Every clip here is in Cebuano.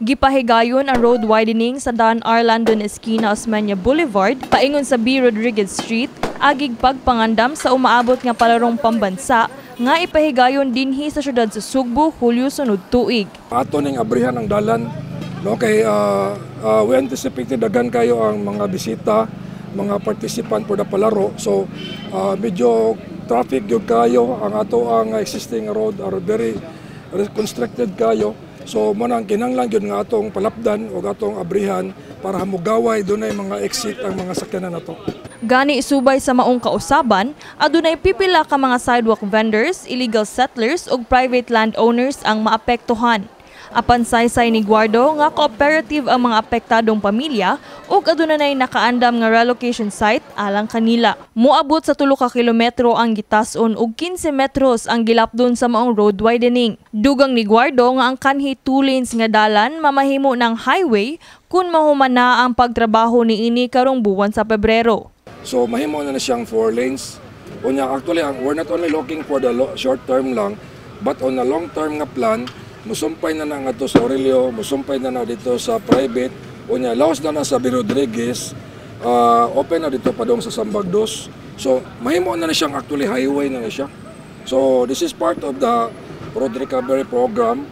Gipahigayon ang road widening sa Dan R. Landon Esquina Osmeña Boulevard paingon sa B. Rodriguez Street agig pagpangandam sa umaabot nga palarong pambansa nga ipahigayon dinhi sa syudad sa Sugbo, Hulyo sunod tuig. Ato ning abrihan ang dalan, no, kay we anticipated daghan kayo ang mga bisita, mga participant for the palaro. So medyo traffic gyud kayo ang ato, ang existing road are very constricted kayo. So mo nang kinahanglan gyud nga atong palapdan o atong abrihan para hamugaway dunay mga exit ang mga sakyanan nato. Gani subay sa maong kausaban, adunay pipila ka mga sidewalk vendors, illegal settlers ug private landowners ang maapektuhan. Apan saysay ni Guardo nga cooperative ang mga apektadong pamilya ug aduna nay nakaandam nga relocation site alang kanila. Moabot sa 3 ka kilometro ang gitas-on ug 15 metros ang gilapdon sa maong road widening. Dugang ni Guardo nga ang kanhi 2 lanes nga dalan mamahimo ng highway kung mahuman na ang pagtrabaho niini karong buwan sa Pebrero. So mahimo na na siyang 4 lanes. Unya actually ang we're not only looking for the short term lang but on a long term nga plan, musumpay na na ngadto sa Aurelio, musumpay na na dito sa private, unya laos na na sa B. Rodriguez, open na dito padong sa Sambag Dos. So mahimo na na siyang actually highway na na siya. So this is part of the road recovery program.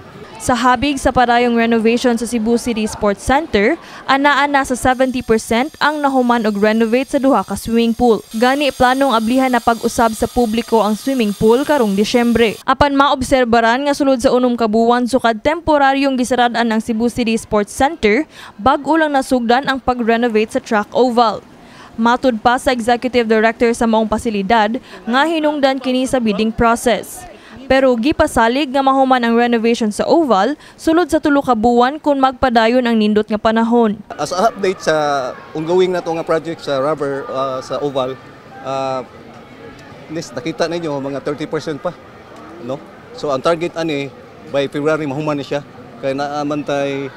Sa habig sa padayong renovation sa Cebu City Sports Center, anaa na sa 70% ang nahuman og renovate sa duha ka swimming pool. Gani planong ablihan na pag-usab sa publiko ang swimming pool karong Disyembre. Apan maobserbaran nga sulod sa 6 ka buwan sukad temporaryong gisarad-an ang Cebu City Sports Center, bag-o lang nasugdan ang pag-renovate sa track oval. Matud pa sa executive director sa maong pasilidad nga hinungdan kini sa bidding process. Pero gipasalig nga mahuman ang renovation sa oval sulod sa 3 ka buwan kung magpadayon ang nindot nga panahon. As a update sa ongoing na to nga project sa rubber sa oval, nis nakita ninyo mga 30% pa, no? So ang target ani by February mahuman ni siya. Kay naa man tay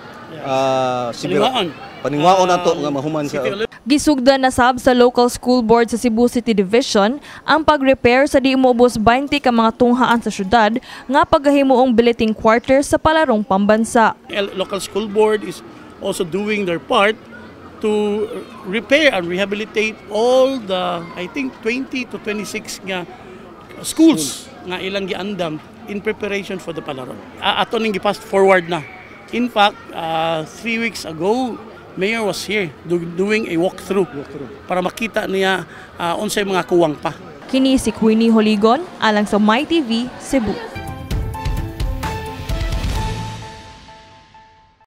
siguro Paninguhaon. Paninguhaon nato nga mahuman sa City Gisugdan na sab sa local school board sa Cebu City Division ang pag-repair sa di moubos 20 ka mga tunghaan sa syudad nga pagahimuong billeting quarters sa palarong pambansa. Local school board is also doing their part to repair and rehabilitate all the, I think, 20 to 26 nga schools nga ilang giandam in preparation for the palaron. Ato ning gi-fast forward na. In fact, 3 weeks ago, Mayor was here doing a walkthrough para makita niya unsay mga kuwang pa. Kini si Queenie Holigon alang sa MyTV Cebu.